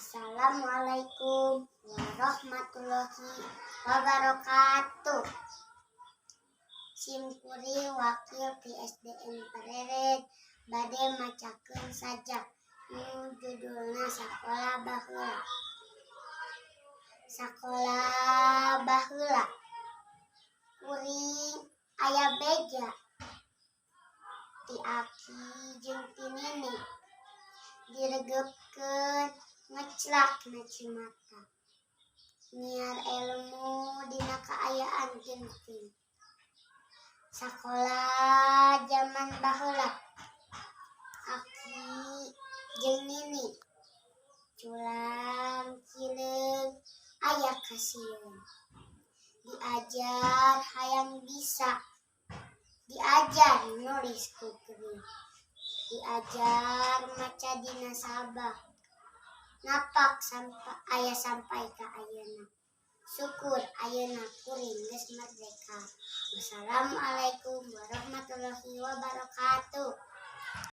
Assalamualaikum warahmatullahi wabarakatuh. Sim kuring wakil ti SDN Plered bade macakeun sajak nu judulna Sakola Baheula. Sakola baheula, kuring aya beja ti aki jeung ti nini, diregepkeun ngeclak na cimata, nyiar elmu dina kaayaan genting. Sakola jaman baheula, aki jeung nini culang cileung aya kasieun, diajar hayang bisa, diajar nulis ku kerik, diajar maca dina sabak, napak aya sampai ka ayeuna. Syukur ayeuna kuring geus merdeka. Wassalamualaikum warahmatullahi wabarakatuh.